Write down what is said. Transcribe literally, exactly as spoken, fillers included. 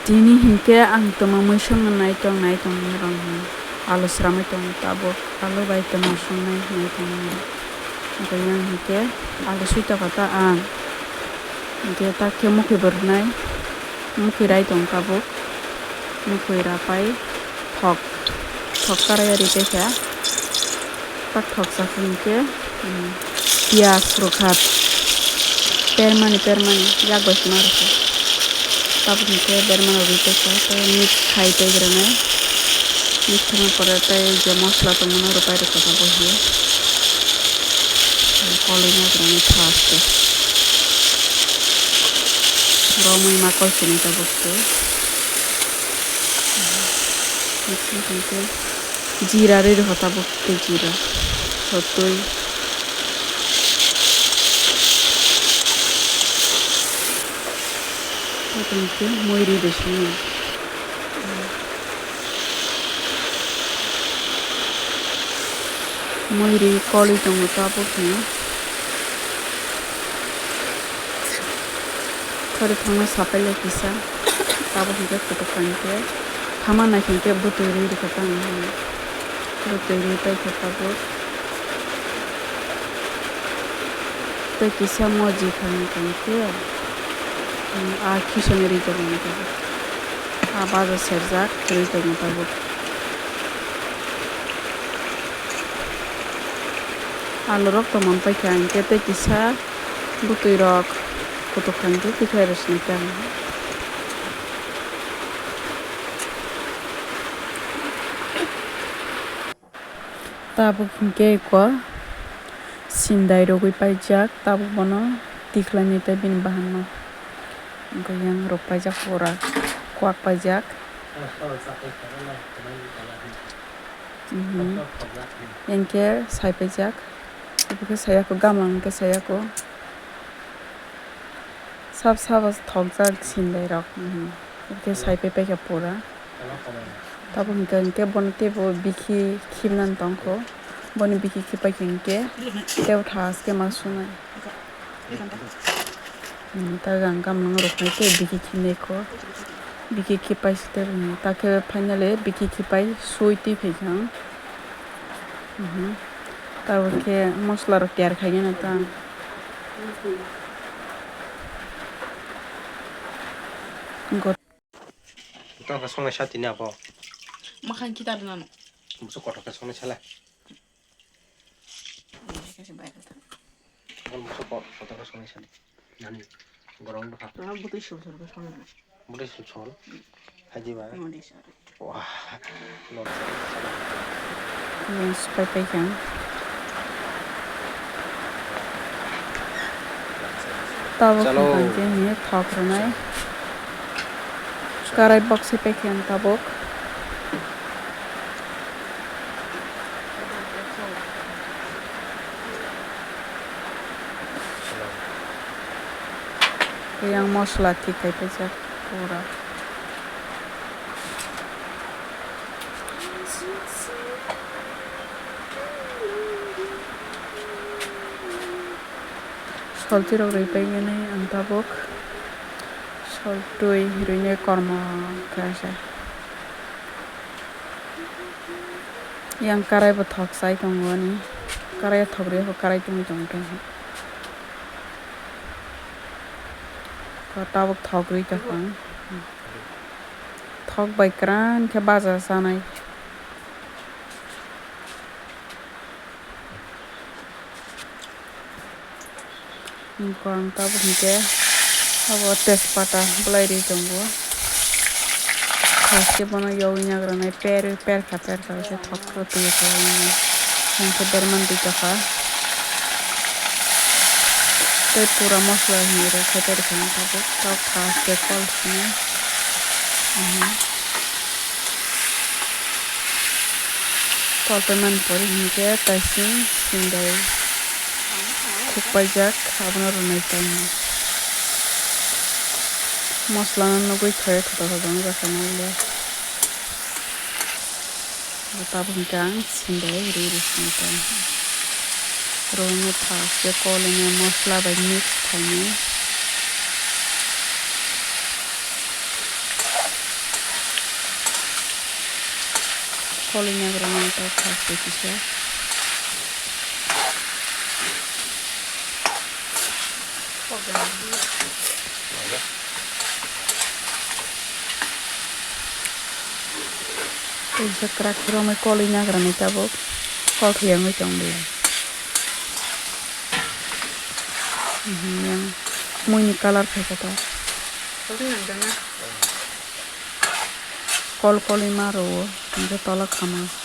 Tini hinkhe ang twma mui songno naitong naitong wng rwng alu swramwi tongo tabuk alu bai twma songnai naitong wng rwng. Hwnkhe yang hinkhe alu sui tokha ta ang hinkhe tak khe mukhwi bo rwnai mukhwi rai tong tabuk mukhwi rapai thok thok karai ari tei kha. Tak thok chakha hinkhe, um, piyaj rwkha permani permani yak bai sima rwkha. Tabuk hinkhe bermani rwi tei kha tei mix khai tei rwnai. Mix khaina pore tei je mosla tongmani rwpai rwkha tabuk hinkhe. Koloi yak rwnai first o. Romwi ma koi sini tabuk se. Mix khai khe. Jira rwi rwkha tabuk tei jira. Sotwi. Tei tongkhe mui rwi de sini. Mui rwi kolwi tongo tabuk hwnwi. Khori thangno sapai le kisa. Tabuk hinkhe kutuk kha hinkhe. Thama nai hinkhe bwtwi rwi rwkha tang. Bwtwi rwi paikha tabuk. Tei kisa moji kha hinkhe. A khisani rwi tongmani tabuk. A baja serjak rwi tongmani tabuk. Alu rok tongmani paikha hinkhe tei kisa bwtwi rok kutuk kha hinkhe tikhlai rw sini tang. Tabuk hinkhe eko sindai rogwi paijak, tabuk bono tikhlaini tei bini bahanno. Hwnkhe yang rok paijak pura kwak paijak. Mhm. Hinkhe sai paijak, abo khe sayako, gamla hinkhe sayako. Sab sabo thokjak sindai rok, mhm. Hwnkhe sai pai paikha pura. Tabuk hwnkhe, hwnkhe bono teibo bikhi khibnani tongkho. Boni bikhi khipai khe hwnkhe teibo thaske ma sunai. Hmm, ta jang gamung rok hai khe bikhi khibnai kho. Bikhi khipai site rwngya. Ta khe finally bikhi khipai sui twi phai kha ang. Mhm. Tabuk khe mosla rok tiyar khainai ta. Got- Tang khe songnai sa tini abo. Makhang kita rwnano. Buso kotor khe songnai sala. Ini kasih bayar ta. Buso kotor khe songnai sala. Nani gorong bwkha. Butui sul sul khe songnai. Butui sul sul. Haji ba. Modi sari. Wah. Lord sari. Yang supai pai kang. Tabuk chalo. Hwnkhe ni thok rwnai. Karai box se pekhen tabuk. Yang mosla thik khai paijak pura. Soltwi rok rwi paimani ang tabuk. Soltwi rwinai kormo khe se. Yang karai bo thok chai tongo ani. Karai thok rwi karai tongwi tongo. Tabuk thok rwi tongkha ang. Thok bai kwran khe baja chanai. Ang tabuk hinkhe abo tejpata bwlai ri tongo. Haste bono yogwi nagrwnai per perkha perkha khe thok thok twi kha. Hinkhe berman twi tokha. Tei pura mosla hinwi rw khe tei rw khe tabuk tok haste kol sini. Kolpai mani pore hinkhe taising sindai khukpaijak abono rwnai tong. Mosla no nugwi thai thoda thoda no rwkha nai le. Tabuk hinkhe ang sindai rwi rw sini tong. Rwngwi thaske kolini mosla bai mix khainai. Koloi nagra nang ta khas tei kisa. Tei kisa kwrak khe romwi koloi nagra ni tabuk kol thwiyangwi tong di. Mhm, yang mui ni colour khaisa ta. Kol koloi ma rwo, hingke tola khama.